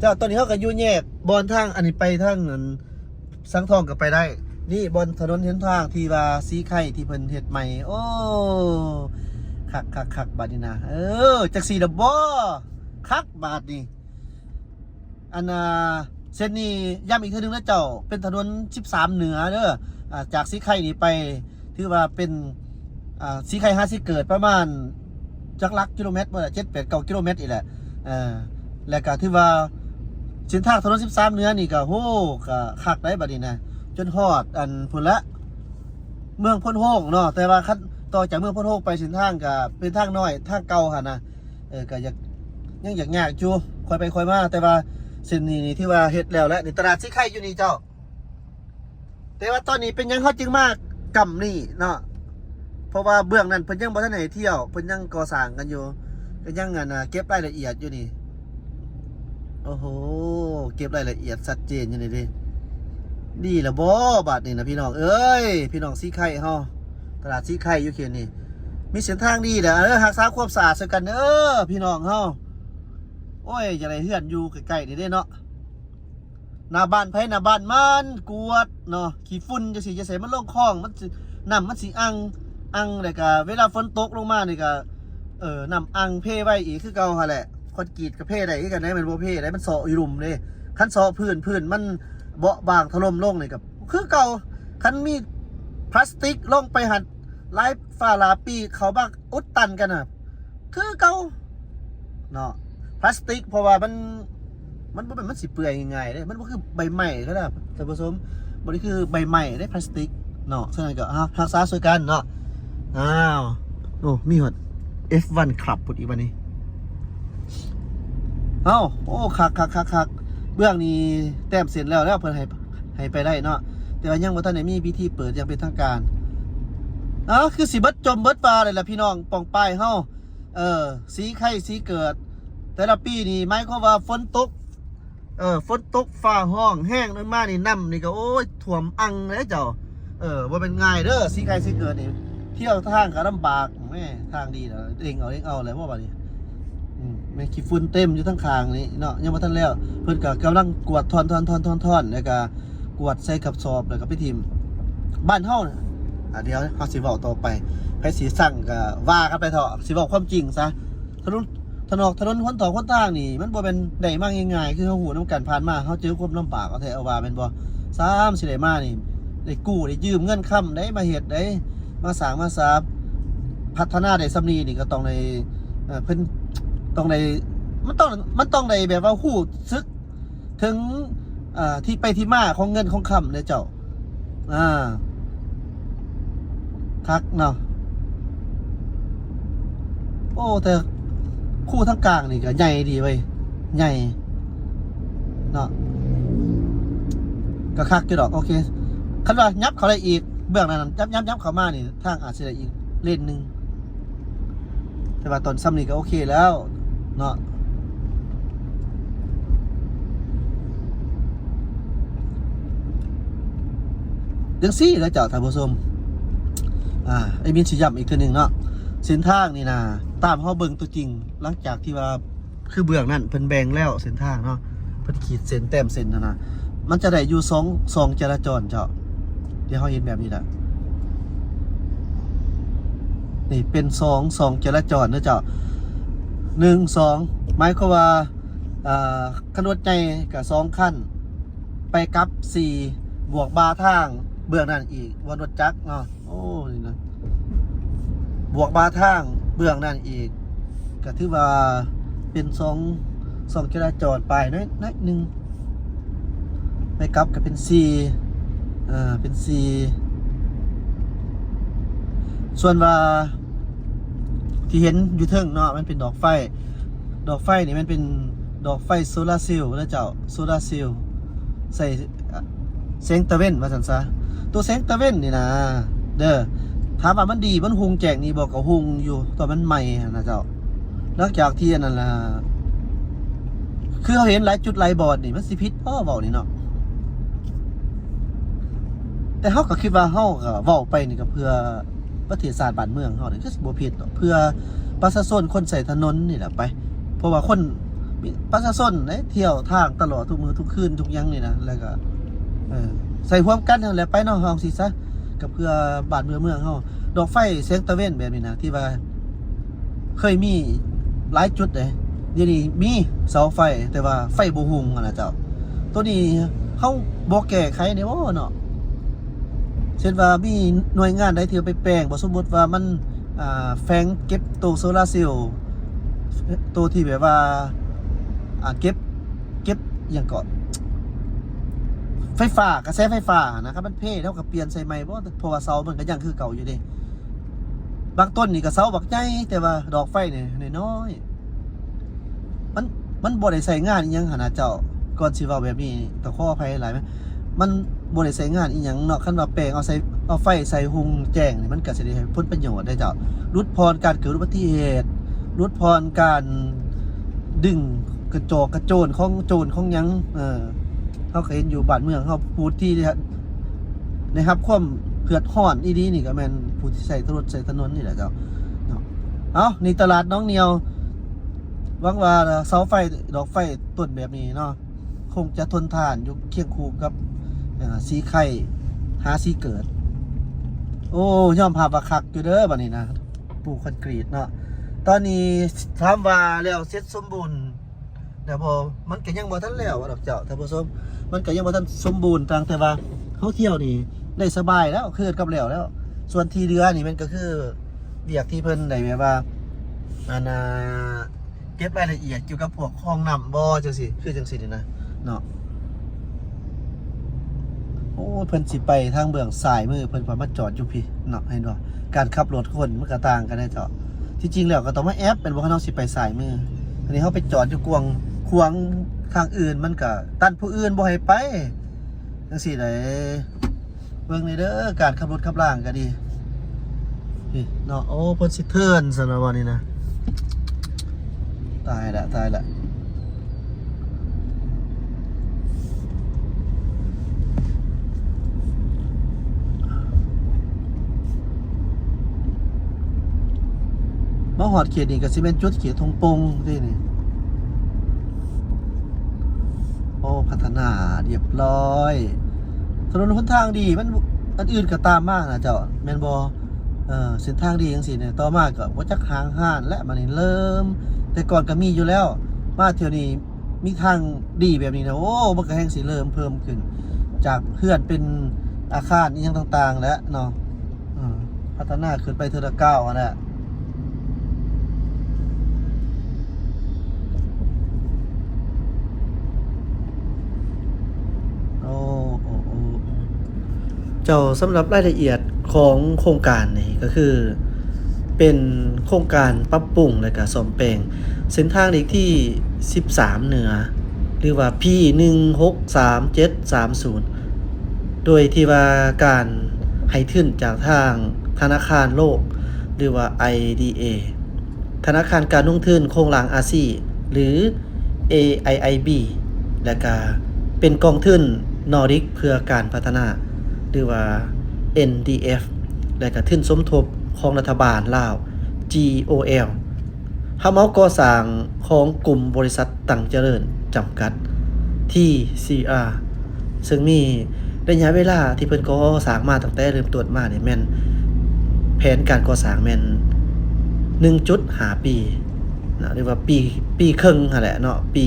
ແລ້ວຕອນນີ້ເຮົາກໍຢູ່ແຍກບ່ອນທາງ ອັນນີ້ໄປທາງອັນສັງທອງກໍໄປໄດ້. ນີ້ບ່ອນຖະໜົນຫົນທາງທີ່ວ່າສີໄຄທີ່ເພິ່ນເຮັດໃໝ່. ໂອ້ ຄັກໆໆ ບາດນີ້ນະ. ເອີ ຈັກຊີ້ລະບໍ ຄັກບາດນີ້. ອັນ ອ່າ ເສັ້ນນີ້ຢ້ຳອີກເທື່ອໜຶ່ງນະເຈົ້າ ເປັນຖະໜົນສິບສາມເໜືອເດີ. ອ່າ ຈາກສີໄຄນີ້ໄປ ຖືວ່າເປັນ ອ່າ ສີໄຄຫາສີເກີດ ປະມານຈັກຫຼັກກິໂລແມັດບໍ່ລະ ເຈັດ ແປດ ເກົ້າ ກິໂລແມັດນີ້ແຫຼະ. ເອີ ແລ້ວກໍຖືວ່າເສັ້ນທາງຖະໜົນສິບສາມເໜືອນີ້ກໍ ໂຫ ກໍຄັກໄດ໋ບາດນີ້ນະ ຈົນຮອດອັນພຸ້ນລະ ເມືອງໂພນໂຮງເນາະ. ແຕ່ວ່າຄັນຕໍ່ຈາກເມືອງໂພນໂຮງໄປ ເສັ້ນທາງກໍເປັນທາງນ້ອຍ ທາງເກົ່າຫັ້ນນະ. ເອີ ກໍຢາກ ຍັງຢາກຍາກຢູ່ ຄ່ອຍໄປຄ່ອຍມາ. ແຕ່ວ່າເສັ້ນນີ້ນີ້ຖືວ່າເຮັດແລ້ວແຫຼະ. ນີ້ຕະຫຼາດສີໄຄຢູ່ນີ້ເຈົ້າ. ແຕ່ວ່າຕອນນີ້ເປັນຫຍັງເຮົາຈຶ່ງມາກ້ຳນີ້ເນາະ? ເພາະວ່າເບື້ອງນັ້ນເພິ່ນຍັງບໍ່ທັນໃຫ້ທ່ຽວ ເພິ່ນຍັງກໍ່ສ້າງກັນຢູ່ ກໍຍັງ ອັນ ເກັບລາຍລະອຽດຢູ່ນີ້. ໂອ້ໂຫ ເກັບລາຍລະອຽດຊັດເຈນຢູ່ນີ້ເດ້. ດີລະບໍບາດນີ້ນະ ພີ່ນ້ອງເອີຍ ພີ່ນ້ອງສີໄຄເຮົາ ຕະຫຼາດສີໄຄຢູ່ເຂດນີ້ ມີເສັ້ນທາງດີແຫຼະ. ເອີ ຮັກສາຄວາມສະອາດໃສ່ກັນເດີ ພີ່ນ້ອງເຮົາ. ໂອ້ຍ ຢາກໄດ້ເຮືອນຢູ່ໃກ້ໆນີ້ເດ້ເນາະ. ໜ້າບ້ານໃຜໜ້າບ້ານມັນ ກວດເນາະ. ຂີ້ຝຸ່ນຈັ່ງຊີ້ ຢ່າໃສ່ມັນລົງຄອງ ມັນຊິ ນ້ຳມັນຊິອັ່ງ ອັ່ງ ແລ້ວກະເວລາຝົນຕົກລົງມານີ້ກະ ເອີ ນ້ຳອັ່ງເພໄວອີກຄືເກົ່າຫັ້ນແຫຼະ. ຄອນກຣີດກະເພໄດ້ຄືກັນເດ້ ມັນບໍ່ເພໄດ້ ມັນເຊາະຢູ່ລຸ່ມເດ້. ຄັນເຊາະພື້ນ ພື້ນມັນເບາະບາງຖະຫຼົ່ມລົງນີ້ກະຄືເກົ່າ. ຄັນມີພລາສຕິກລົງໄປຫັ້ນ ຫຼາຍຟ້າຫຼາຍປີເຂົ້າມາອຸດຕັນກັນນະ ຄືເກົ່າເນາະ ພລາສຕິກ. ເພາະວ່າມັນ ມັນບໍ່ແມ່ນມັນຊິເປື່ອຍງ່າຍໆເດ້ ມັນບໍ່ຄືໃບໄມ້ເດ້ທ່ານຜູ້ຊົມ ບໍ່ໄດ້ຄືໃບໄມ້ເດ້ພລາສຕິກເນາະ. ສະນັ້ນກໍ ອາ ຮັກສາຊ່ວຍກັນເນາະ. ອ້າວ ໂອ້ ມີຮອດເອັຟວັນຄລັບພຸ້ນອີກບັດນີ້. ເອົ້າ ໂອ້ ຄັກໆໆໆ ເບື້ອງນີ້ແຕ້ມເສັ້ນແລ້ວ ແລ້ວເພິ່ນໃຫ້ ໃຫ້ໄປໄດ້ເນາະ ແຕ່ວ່າຍັງບໍ່ທັນໄດ້ມີພິທີເປີດຢ່າງເປັນທາງການ. ເອົ້າ ຄືຊິເບິດຈົ່ມເບິດວ່າເລີຍລະ ພີ່ນ້ອງປ້ອງປາຍເຮົາ. ເອີ ສີໄຄສີເກີດ ແຕ່ລະປີນີ້ໝາຍຄວາມວ່າຝົນຕົກ ເອີ ຝົນຕົກຟ້າຮ້ອງແຮງລົງມານີ້ ນ້ຳນີ້ກໍ ໂອ້ຍ ຖ້ວມອັ່ງເດ້ເຈົ້າ. ເອີ ບໍ່ແມ່ນງ່າຍເດີ ສີໄຄສີເກີດນີ້ ທ່ຽວທາງກໍລຳບາກ. ແມ່ ທາງດີແລ້ວ ເລັ່ງເອົາເລັ່ງເອົາແລ້ວບໍ່ບາດນີ້. ອືມ ແມ່ນຂີ້ຝຸ່ນເຕັມຢູ່ທາງຂ້າງນີ້ເນາະ ຍັງບໍ່ທັນແລ້ວ ເພິ່ນກໍກຳລັງກວາດທ່ອນໆໆໆ ແລ້ວກໍກວາດໃສ່ກະສອບ ແລ້ວກໍໄປຖິ້ມ. ບ້ານເຮົານະ ອ່າ ດຽວເຮົາຊິເວົ້າຕໍ່ໄປ ໃຜຊິຊັງກໍວ່າກັນໄປເຖາະ ຊິເວົ້າຄວາມຈິງຊະ. ຖະໜົນ ຖະໜອກ ຖະໜົນຫົນທອກຫົນທາງນີ້ ມັນບໍ່ແມ່ນໄດ້ມາງ່າຍໆ ຄືເຮົາຮູ້ນຳກັນ ຜ່ານມາເຮົາເຈີຄວາມລຳບາກເອົາແທ້ເອົາວ່າ ແມ່ນບໍ່? ຊ້ຳຊິໄດ້ມານີ້ ໄດ້ກູ້ໄດ້ຢືມເງິນຄຳໄດ້ມາເຮັດໄດ້ ມາສ້າງມາສາ ພັດທະນາໄດ້ສ່ຳນີ້ນີ້ກໍຕ້ອງໄດ້ ເອີ ເພິ່ນຕ້ອງໄດ້ ມັນຕ້ອງ ມັນຕ້ອງໄດ້ແບບວ່າຮູ້ສຶກເຖິງ ເອີ ທີ່ໄປທີ່ມາຂອງເງິນຂອງຄຳເດ້ເຈົ້າ. ອ່າ ຄັກເນາະ. ໂອ້ ແຕ່ຄູທາງກາງນີ້ກໍໃຫຍ່ດີເວີຍ ໃຫຍ່ເນາະ ກໍຄັກຢູ່ດອກ. ໂອເຄ ຄັນວ່າຫຍັບເຂົ້າໄດ້ອີກ ເບື້ອງນັ້ນຫຍັບ ຫຍັບ ຫຍັບເຂົ້າມານີ້ ທາງອາດຊິໄດ້ອີກເລນໜຶ່ງ ແຕ່ວ່າຕອນສ່ຳນີ້ກໍໂອເຄແລ້ວເນາະ. ຈັ່ງຊີ້ແຫຼະເຈົ້າທ່ານຜູ້ຊົມ ອ່າ ແອດມິນຊິຢ້ຳອີກເທື່ອໜຶ່ງເນາະ ເສັ້ນທາງນີ້ນະ ຕາມເຮົາເບິ່ງຕົວຈິງ ຫຼັງຈາກທີ່ວ່າ ຄືເບື້ອງນັ້ນເພິ່ນແບ່ງແລ້ວເສັ້ນທາງເນາະ ເພິ່ນຂີດເສັ້ນແຕ້ມເສັ້ນຫັ້ນນະ ມັນຈະໄດ້ຢູ່ສອງ ສອງຈະລາຈອນເຈົ້າ. ດຽວເຮົາເຮັດແບບນີ້ລະ ນີ້ເປັນສອງ ສອງຈະລາຈອນເດີເຈົ້າ ໜຶ່ງ ສອງ ໝາຍຄວາມວ່າ ອ່າ ຄັນລົດໃຫຍ່ກໍສອງຄັນ ໄປກັບສີ່ ບວກບ່າທາງເບື້ອງນັ້ນອີກ ວ່າລົດຈັກເນາະ. ໂອ້ ນີ້ນະ ບວກບ່າທາງເບື້ອງນັ້ນອີກ ກໍຖືວ່າເປັນສອງ ສອງຈະລາຈອນປາຍໜ້ອຍ ໜ້ອຍໜຶ່ງ ໄປກັບກໍເປັນສີ່ ເອີ ເປັນສີ່. ສ່ວນວ່າທີ່ເຫັນຢູ່ເທິງເນາະ ມັນເປັນດອກໄຟ ດອກໄຟນີ້ມັນເປັນດອກໄຟໂຊລາເຊວນະເຈົ້າ ໂຊລາເຊວ ໃສ່ ແສງຕາເວັນວ່າຊັ້ນຊະ ຕົວແສງຕາເວັນນີ້ນະເດີ ຖາມວ່າມັນດີ ມັນຮຸ່ງແຈ້ງດີບໍ່ ກໍຮຸ່ງຢູ່ ຕອນມັນໃໝ່ຫັ້ນນະເຈົ້າ. ຫຼັງຈາກທີ່ອັນນັ້ນລະ ຄືເຮົາເຫັນຫຼາຍຈຸດຫຼາຍບ່ອນນີ້ ມັນຊິຜິດບໍ່ເວົ້ານີ້ເນາະ ແຕ່ເຮົາກໍຄິດວ່າເຮົາກໍເວົ້າໄປນີ້ກໍເພື່ອ ປະເທດຊາດບ້ານເມືອງເຮົານີ້ຄືຊິບໍ່ຜິດດອກ ເພື່ອປະຊາຊົນຄົນໃຊ້ຖະໜົນນີ້ແຫຼະໄປ ເພາະວ່າຄົນ ປະຊາຊົນເດ້ ທ່ຽວທາງຕະຫຼອດທຸກມື້ທຸກຄືນທຸກຫຍັງນີ້ນະ ແລ້ວກໍ ເອີ ໃສ່ຮ່ວມກັນຫັ້ນແຫຼະໄປເນາະ ເຮົາຊິຊະ ກໍເພື່ອບ້ານເພື່ອເມືອງເຮົາ. ດອກໄຟແສງຕາເວັນແບບນີ້ນະ ທີ່ວ່າເຄີຍມີຫຼາຍຈຸດເດ້ ດຽວນີ້ມີເສົາໄຟ ແຕ່ວ່າໄຟບໍ່ຮຸ່ງຫັ້ນນະເຈົ້າ. ໂຕນີ້ເຮົາບໍ່ແກ້ໄຂແດ່ບໍ່ເນາະ? ເຊັ່ນວ່າມີໜ່ວຍງານໃດທີ່ເອົາໄປແປງບໍ່ ສົມມຸດວ່າມັນ ອ່າ ແຝງເກັບໂຕໂຊລາເຊວ ໂຕທີ່ແບບວ່າ ອ່າ ເກັບ ເກັບຫຍັງເກາະ ໄຟຟ້າ ກະແສໄຟຟ້າຫັ້ນນະ ຄັນມັນເພ ເຮົາກໍປ່ຽນໃສ່ໃໝ່ບໍ່ ເພາະວ່າເສົາມັນກໍຍັງຄືເກົ່າຢູ່ເດ້. ບາງຕົ້ນນີ້ກໍເສົາບັກໃຫຍ່ ແຕ່ວ່າດອກໄຟນີ້ນ້ອຍໆ ມັນ ມັນບໍ່ໄດ້ໃຊ້ງານອີ່ຫຍັງຫັ້ນນະເຈົ້າ. ກ່ອນຊິເວົ້າແບບນີ້ຕ້ອງຂໍອະໄພຫຼາຍ ມັນບໍ່ໄດ້ໃຊ້ງານອີ່ຫຍັງເນາະ. ຄັນວ່າແປງເອົາໃສ່ ເອົາໄຟໃສ່ຮຸ່ງແຈ້ງນີ້ ມັນກໍຊິໄດ້ໃຫ້ຜົນປະໂຫຍດເດ້ເຈົ້າ ຫຼຸດຜ່ອນການເກີດອຸບັດຕິເຫດ ຫຼຸດຜ່ອນການດຶງກະຈອກກະໂຈນຂອງໂຈນຂອງຫຍັງ. ເອີ ເຮົາກໍເຫັນຢູ່ບ້ານເມືອງເຮົາ ຜູ້ທີ່ໄດ້ ໄດ້ຮັບຄວາມເດືອດຮ້ອນອີ່ຫຼີນີ້ກໍແມ່ນຜູ້ທີ່ໃຊ້ຖະໜົນໃຊ້ຖະໜົນນີ້ແຫຼະເຈົ້າເນາະ. ເອົ້າ ນີ້ຕະຫຼາດໜອງໜຽວ ຫວັງວ່າເສົາໄຟ ດອກໄຟຕົ້ນແບບນີ້ເນາະ ຄົງຈະທົນທານຢູ່ຄຽງຄູ່ກັບ ເອີ ສີໄຄຫາສີເກີດ. ໂອ້ ຍອມຮັບວ່າຄັກຢູ່ເດີບັດນີ້ນະ ປູຄອນກຣີດເນາະ. ຕອນນີ້ຖາມວ່າແລ້ວເສັດສົມບູນ ແລ້ວບໍ່ ມັນກໍຍັງບໍ່ທັນແລ້ວດອກເຈົ້າທ່ານຜູ້ຊົມ ມັນກໍຍັງບໍ່ທັນສົມບູນ ຕ່າງແຕ່ວ່າເຮົາທ່ຽວນີ້ໄດ້ສະບາຍແລ້ວ ຄືກັບແລ້ວແລ້ວ. ສ່ວນທີ່ເຫຼືອນີ້ມັນກໍຄືວຽກທີ່ເພິ່ນໄດ້ແບບວ່າ ອັນນ່າ ເກັບລາຍລະອຽດກ່ຽວກັບພວກຄອງນ້ຳບໍ່ ຈັ່ງຊີ້ ຄືຈັ່ງຊີ້ນີ້ນະເນາະ. ໂອ້ ເພິ່ນຊິໄປທາງເບື້ອງຊ້າຍມື ເພິ່ນກໍມາຈອດຢູ່ພີ້ເນາະ ເຫັນບໍ່? ການຂັບລົດຄົນມັນກໍຕ່າງກັນເດ້ເຈົ້າ. ທີ່ຈິງແລ້ວກໍຕ້ອງມາແອັບແມ່ນບໍ່ ຄັນເຮົາຊິໄປຊ້າຍມື. ອັນນີ້ເຮົາໄປຈອດຢູ່ກວາງຂວາງທາງອື່ນ ມັນກໍຕັນຜູ້ອື່ນບໍ່ໃຫ້ໄປ ຈັ່ງຊີ້ໃດ. ເບິ່ງແດ່ເດີ ການຂັບລົດຂັບລາງກໍດີ ນີ້ເນາະ. ໂອ້ ເພິ່ນຊິເທີນຊັ້ນວ່ານີ້ນະ ຕາຍລະ ຕາຍລະ. ມາຮອດເຂດນີ້ກໍຊິແມ່ນຈຸດເຂດທົ່ງປົ່ງເດ້ນີ້. ໂອ້ ພັດທະນາຮຽບຮ້ອຍ ຖະໜົນຫົນທາງດີ ມັນ ອັນອື່ນກໍຕາມມານະເຈົ້າ ແມ່ນບໍ່? ເອີ ເສັ້ນທາງດີຈັ່ງຊີ້ນີ້ ຕໍ່ມາກໍບໍ່ຈັກຫ້າງຮ້ານແຫຼະ ບາດນີ້ເລີ່ມ ແຕ່ກ່ອນກໍມີຢູ່ແລ້ວ ມາທ່ຽວນີ້ມີທາງດີແບບນີ້ນະ ໂອ້ ມັນກໍແຮ່ງຊິເລີ່ມເພີ່ມຂຶ້ນ ຈາກເຮືອນເປັນອາຄານອີ່ຫຍັງຕ່າງໆແຫຼະເນາະ. ເອີ ພັດທະນາຂຶ້ນໄປເທື່ອລະກ້າວຫັ້ນແຫຼະ. ໂອ້ ໂອ້ ໂອ້ ເຈົ້າ ສຳລັບລາຍລະອຽດຂອງໂຄງການນີ້ກໍຄື ເປັນໂຄງການປັບປຸງ ແລະກະສ້ອມແປງເສັ້ນທາງເລກທີສິບສາມເໜືອ ຫຼືວ່າ ພີໜຶ່ງຫົກສາມເຈັດສາມສູນ ໂດຍທີ່ວ່າການໃຫ້ທຶນຈາກທາງທະນາຄານໂລກ ຫຼືວ່າ ໄອດີເອ ທະນາຄານການລົງທຶນໂຄງລ່າງອາຊີ ຫຼື ເອໄອໄອບີ ແລະກະເປັນກອງທຶນ Nordic ເພື່ອການພັດທະນາ ຫຼືວ່າ ເອັນດີເອັຟ ແລະກະທຶນສົມທົບຂອງລັດຖະບານລາວ ຈີໂອແອລ ຮັບເໝົາກໍ່ສ້າງຂອງກຸ່ມບໍລິສັດ ຕັງຈະເລີນ ຈຳກັດ ທີຊີອາ ເຊິ່ງມີໄລຍະເວລາທີ່ເພິ່ນກໍ່ສ້າງມາຕັ້ງແຕ່ເລີ່ມຕົ້ນມານີ້ແມ່ນ ແຜນການກໍ່ສ້າງແມ່ນໜຶ່ງຈຸດຫ້າປີນະ ຫຼືວ່າປີ ປີເຄິ່ງຫັ້ນແຫຼະເນາະ ປີ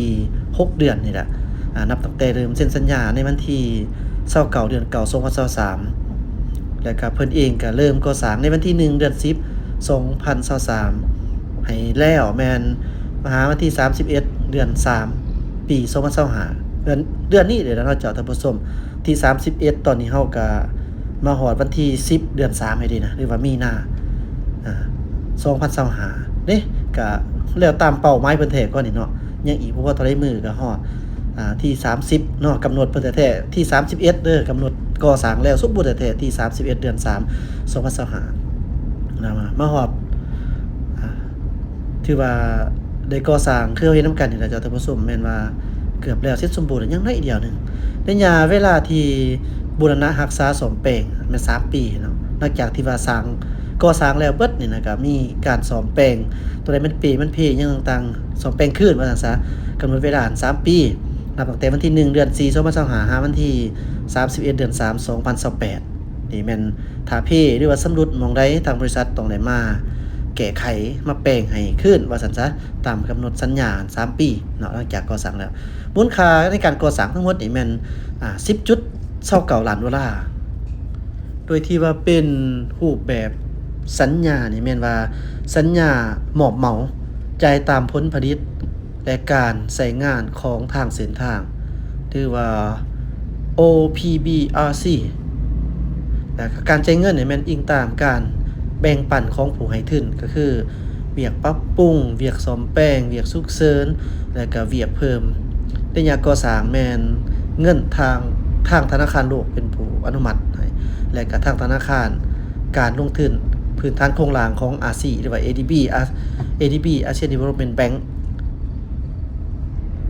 ຫົກເດືອນນີ້ແຫຼະ ອາ ນັບຕັ້ງແຕ່ເລີ່ມເຊັນສັນຍາໃນວັນທີຊາວເກົ້າ ເດືອນເກົ້າ ສອງພັນຊາວສາມ ແລ້ວກະເພິ່ນເອງກະເລີ່ມກໍ່ສ້າງໃນວັນທີໜຶ່ງ ເດືອນສິບ ສອງພັນຊາວສາມ ໃຫ້ແລ້ວແມ່ນມາຫາວັນທີສາມສິບເອັດ ເດືອນສາມ ປີສອງພັນຊາວຫ້າ ເດືອນ ເດືອນນີ້ເດ້ລະເນາະເຈົ້າທ່ານຜູ້ຊົມ ທີສາມສິບເອັດ ຕອນນີ້ເຮົາກະມາຮອດວັນທີສິບ ເດືອນສາມໃຫ້ເດ້ນະ ຫຼືວ່າມີນາ ອາ ສອງພັນຊາວຫ້າເດ້ ກະແລ້ວຕາມເປົ້າໝາຍເພິ່ນແທ້ກ່ອນນີ້ເນາະ ຍັງອີກບໍ່ພໍເທົ່າໃດມື້ກະຮອດ ອ່າ ທີສາມສິບເນາະ ກຳນົດເພິ່ນແທ້ໆ ທີສາມສິບເອັດເດີ ກຳນົດກໍ່ສ້າງແລ້ວສົມບູນແທ້ໆ ທີສາມສິບເອັດ ເດືອນສາມ ສອງພັນຊາວຫ້ານະ ມາ ມາຮອດ ອ່າ ຖືວ່າໄດ້ກໍ່ສ້າງ ຄືເຮົາເຫັນນຳກັນນີ້ລະເຈົ້າທ່ານຜູ້ຊົມ ແມ່ນວ່າເກືອບແລ້ວເສັດສົມບູນ ຍັງໜ້ອຍດຽວໜຶ່ງ ໄລຍະເວລາທີ່ບູລະນະຮັກສາສ້ອມແປງແມ່ນສາມປີເນາະ ຫຼັງຈາກທີ່ວ່າສ້າງ ກໍ່ສ້າງແລ້ວເບິດນີ້ນະ ກະມີການສ້ອມແປງ ໂຕໃດມັນເປມັນເພຫຍັງຕ່າງໆ ສ້ອມແປງຄືນວ່າຊັ້ນຊະ ກຳນົດເວລາສາມປີ ນັບຕັ້ງແຕ່ວັນທີໜຶ່ງ ເດືອນສີ່ ສອງພັນຊາວຫ້າ ຫາວັນທີສາມສິບເອັດ ເດືອນສາມ ສອງພັນຊາວແປດ. ນີ້ແມ່ນຖ້າເພ ຫຼືວ່າຊຳລຸດໝ່ອງໃດ ທາງບໍລິສັດຕ້ອງໄດ້ມາແກ້ໄຂ ມາແປງໃຫ້ຄືນວ່າຊັ້ນຊະ ຕາມກຳນົດສັນຍາສາມປີເນາະ ຫຼັງຈາກກໍ່ສ້າງແລ້ວ. ມູນຄ່າໃນການກໍ່ສ້າງທັງໝົດນີ້ແມ່ນ ອ່າ ສິບຈຸດຊາວເກົ້າລ້ານໂດລາ ໂດຍທີ່ວ່າເປັນຮູບແບບສັນຍານີ້ແມ່ນວ່າສັນຍາມອບເໝົາ ຈ່າຍຕາມຜົນຜະລິດ ແລະ ການໃຊ້ງານຂອງທາງເສັ້ນທາງ ຫຼືວ່າ ໂອ ພີ ບີ ອາ ຊີ ແລະ ການຈ່າຍເງິນນີ້ແມ່ນອີງຕາມການແບ່ງປັນຂອງຜູ້ໃຫ້ທຶນ ກໍຄືວຽກປັບປຸງ, ວຽກສ້ອມແປງ, ວຽກສຸກເສີນ ແລະ ກໍວຽກເພີ່ມ. ໄລຍະກໍ່ສ້າງແມ່ນເງິນທາງ ທາງທະນາຄານໂລກເປັນຜູ້ອະນຸມັດໃຫ້ ແລະ ກໍທາງທະນາຄານການລົງທຶນພື້ນຖານໂຄງລ່າງຂອງອາຊີ ຫຼືວ່າ ເອດີບີ ອາ ເອດີບີ Asian Development Bank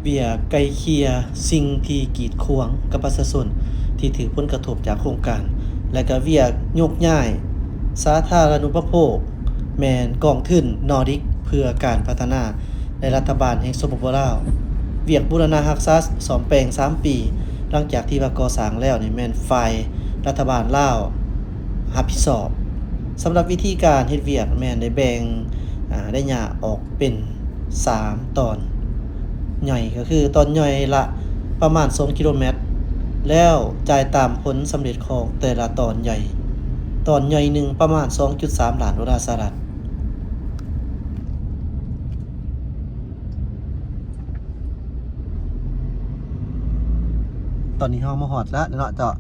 ວຽກໄກ່ເຄຍສິ່ງທີ່ກີດຂວາງກັບປະຊາຊົນທີ່ຖືກຜົນກະທົບຈາກໂຄງການ ແລະ ກະວຽກຍົກຍ້າຍສາທາລະນຸປະໂພກ ແມ່ນກອງທຶນ Nordic ເພື່ອການພັດທະນາ ໃນລັດຖະບານແຫ່ງ ສປປ ລາວ. ວຽກບູລະນະຮັກສາສ້ອມແປງສາມປີ ຫຼັງຈາກທີ່ວ່າກໍ່ສ້າງແລ້ວນີ້ແມ່ນຝ່າຍລັດຖະບານລາວຮັບຜິດຊອບ. ສຳລັບວິທີການເຮັດວຽກແມ່ນໄດ້ແບ່ງ ອາ ໄລຍະອອກເປັນສາມຕອນຍ່ອຍ ກໍຄືຕອນຍ່ອຍລະປະມານສອງກິໂລແມັດ ແລ້ວຈ່າຍຕາມຜົນສຳເລັດຂອງແຕ່ລະຕອນຍ່ອຍ. ຕອນຍ່ອຍໜຶ່ງປະມານສອງຈຸດສາມລ້ານໂດລາສະຫະລັດ. ຕອນນີ້ເຮົາມາຮອດແລ້ວເນາະເຈົ້າ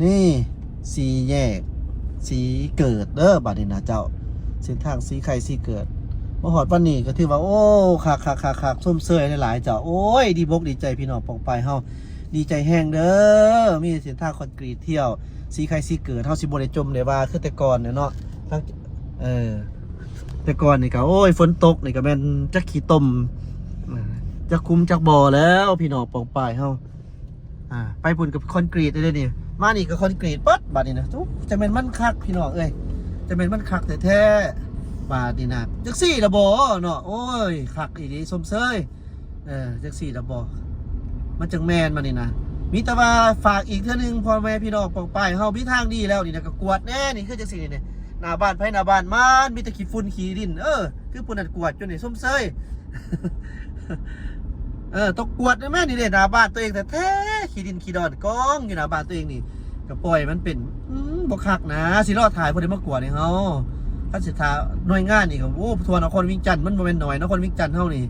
ນີ້ ສີ່ແຍກສີເກີດເດີ ບາດນີ້ນະເຈົ້າ ເສັ້ນທາງສີໄຄສີເກີດ. ມາຮອດວັນນີ້ກໍຖືວ່າ ໂອ້ ຄັກໆໆໆ ຊົມເຊີຍຫຼາຍໆເຈົ້າ. ໂອ້ຍ ດີບົກດີໃຈພີ່ນ້ອງປ້ອງປາຍເຮົາ ດີໃຈແຮງເດີ ມີເສັ້ນທາງຄອນກຣີດທ່ຽວ ສີໄຄສີເກີດ ເຮົາຊິບໍ່ໄດ້ຈົ່ມໄດ້ວ່າຄືແຕ່ກ່ອນແລ້ວເນາະ. ເອີ ແຕ່ກ່ອນນີ້ກໍ ໂອ້ຍ ຝົນຕົກນີ້ກໍແມ່ນຈັກຂີ້ຕົມ ຈັກຂຸມຈັກບໍ່ແລ້ວ ພີ່ນ້ອງປ້ອງປາຍເຮົາ. ອ່າ ໄປພຸ້ນກໍຄອນກຣີດເດ້ນີ້ ມານີ້ກໍຄອນກຣີດເບິດບາດນີ້ນະ. ໂອ້ ຈະແມ່ນມັນຄັກ ພີ່ນ້ອງເອີຍ ຈະແມ່ນມັນຄັກແທ້ໆ ບາດນີ້ນະ. ຈັກຊີ້ລະບໍ່ເນາະ ໂອ້ຍ ຄັກອີ່ຫຼີ ຊົມເຊີຍ. ເອີ ຈັ່ງຊີ້ລະບໍ່ ມັນຈັ່ງແມ່ນມານີ້ນະ. ມີແຕ່ວ່າຝາກອີກເທື່ອໜຶ່ງ ພໍ່ແມ່ພີ່ນ້ອງປ້ອງປາຍເຮົາ ມີທາງດີແລ້ວນີ້ນະ ກໍກວດແດ່. ນີ້ຄືຈັ່ງຊີ້ນີ້ ໜ້າບ້ານໃຜໜ້າບ້ານມັນ ມີແຕ່ຂີ້ຝຸ່ນຂີ້ດິນ. ເອີ ຄືຜູ້ນັ້ນກວດຢູ່ນີ້ ຊົມເຊີຍ. ເອີ ຕ້ອງກວດນະແມ່. ນີ້ເດ້ ໜ້າບ້ານຕົວເອງແທ້ໆ ຂີ້ດິນຂີ້ດອນກອງຢູ່ໜ້າບ້ານຕົວເອງນີ້ ກໍປ່ອຍມັນເປັນ ອືມ ບໍ່ຄັກນະ. ຊິລໍຖ້າໃຫ້ຜູ້ໃດມາກວດໃຫ້ເຮົາ. ຄັນຊິຖ້າໜ່ວຍງານນີ້ກໍ ໂອ້ ທົ່ວນະຄອນວຽງຈັນ ມັນບໍ່ແມ່ນໜ້ອຍ ນະຄອນວຽງຈັນເຮົານີ້.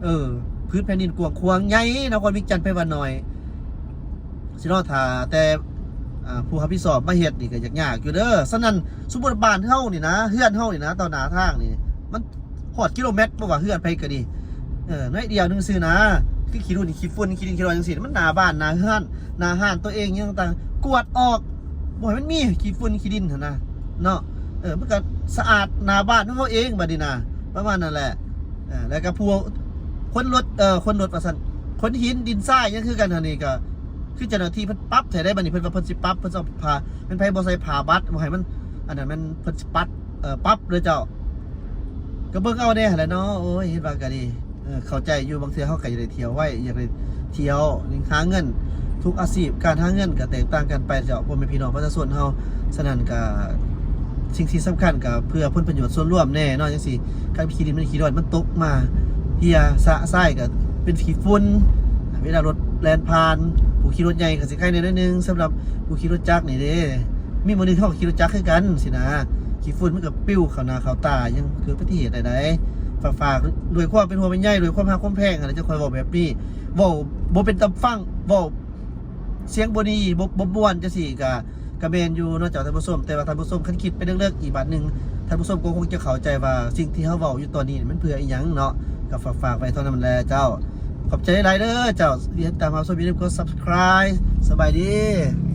ເອີ ພື້ນແຜ່ນດິນກວ້າງຂວາງໃຫຍ່ ນະຄອນວຽງຈັນໃຜວ່າໜ້ອຍ. ຊິລໍຖ້າແຕ່ ອ່າ ຜູ້ຮັບຜິດຊອບມາເຮັດນີ້ກໍຍາກໆຢູ່ເດີ. ສະນັ້ນ ສົມມຸດບ້ານເຮົານີ້ນະ ເຮືອນເຮົານີ້ນະ ຕໍ່ໜ້າທາງນີ້ ມັນ ຮອດກິໂລແມັດບໍ່ວ່າເຮືອນໃຜກໍດີ ເອີ ໜ້ອຍດຽວໜຶ່ງຊື່ນະ. ຄືຂີ້ຝຸ່ນຂີ້ຝຸ່ນ ຂີ້ດິນຂີ້ດອນຈັ່ງຊີ້ ມັນໜ້າບ້ານ ໜ້າເຮືອນ ໜ້າຮ້ານຕົວເອງຫຍັງຕ່າງໆ ກວດອອກ ບໍ່ໃຫ້ມັນມີຂີ້ຝຸ່ນຂີ້ດິນຫັ້ນນະເນາະ. ເອີ ມັນກໍສະອາດໜ້າບ້ານຂອງເຮົາເອງບາດນີ້ນະ ປະມານນັ້ນແຫຼະ. ເອີ ແລ້ວກໍພວກຄົນລົດ ເອີ ຄົນລົດວ່າຊັ້ນ ຂົນຫີນດິນຊາຍຫຍັງຄືກັນ. ອັນນີ້ກໍຄືເຈົ້າໜ້າທີ່ເພິ່ນປັບໃຫ້ໄດ໋ ບາດນີ້ເພິ່ນວ່າເພິ່ນຊິປັບ ເພິ່ນຊິເອົາຜ້າ ແມ່ນໃຜບໍ່ໃສ່ຜ້າບັດ ບໍ່ໃຫ້ມັນ ອັນນັ້ນແມ່ນເພິ່ນຊິປັດ ເອີ ປັບເລີຍເຈົ້າ. ກໍເບິ່ງເອົາແດ່ຫັ້ນແຫຼະເນາະ. ໂອ້ຍ ເຮັດວ່າກໍດີ ເອີ ເຂົ້າໃຈຢູ່ ບາງເທື່ອເຮົາກໍຢາກໄດ້ທ່ຽວໄວ ຢາກໄດ້ທ່ຽວ ຫາເງິນ. ທຸກອາຊີບການຫາເງິນກໍແຕກຕ່າງກັນໄປເຈົ້າ ພໍ່ແມ່ພີ່ນ້ອງປະຊາຊົນເຮົາ. ສະນັ້ນກໍ ສິ່ງທີ່ສຳຄັນກໍເພື່ອຜົນປະໂຫຍດສ່ວນລວມແດ່ເນາະ ຈັ່ງຊີ້. ຄັນຂີ້ດິນມັນຂີ້ດອນ ມັນຕົກມາເຫ່ຍຊະຊາຍກໍເປັນຂີ້ຝຸ່ນ ເວລາລົດແລ່ນຜ່ານ. ຜູ້ຂີ່ລົດໃຫຍ່ກໍຊິໄຄແດ່ໜ້ອຍໜຶ່ງ ສຳລັບຜູ້ຂີ່ລົດຈັກນີ້ເດ້ ມີມື້ໜຶ່ງເຮົາກໍຂີ່ລົດຈັກຄືກັນຊີ້ນະ ຂີ້ຝຸ່ນມັນກໍປິວເຂົ້າໜ້າເຂົ້າຕາ ຍັງເກີດອຸບັດຕິເຫດໄດ້ໃດ໋. ຝາກ ຝາກດ້ວຍຄວາມເປັນຫ່ວງເປັນໃຍ ດ້ວຍຄວາມຮັກຄວາມແພງຫັ້ນແຫຼະ ຈັ່ງຄ່ອຍເວົ້າແບບນີ້. ເວົ້າບໍ່ເປັນຕາຟັງ ເວົ້າສຽງບໍ່ດີ ບໍ່ ບໍ່ມ່ວນຈັ່ງຊີ້ກະ ກະແມ່ນຢູ່ເນາະເຈົ້າທ່ານຜູ້ຊົມ. ແຕ່ວ່າທ່ານຜູ້ຊົມຄັນຄິດໄປເລິກໆອີກບາດໜຶ່ງ ທ່ານຜູ້ຊົມກໍຄົງຈະເຂົ້າໃຈວ່າສິ່ງທີ່ເຮົາເວົ້າຢູ່ຕອນນີ້ມັນເພື່ອອີ່ຫຍັງເນາະ. ກໍຝາກ ຝາກໄວ້ເທົ່ານັ້ນແຫຼະເຈົ້າ. ຂອບໃຈຫຼາຍເດີເຈົ້າ ທີ່ຕິດຕາມຮັບຊົມ. ຢ່າລືມກົດ Subscribe. ສະບາຍດີ.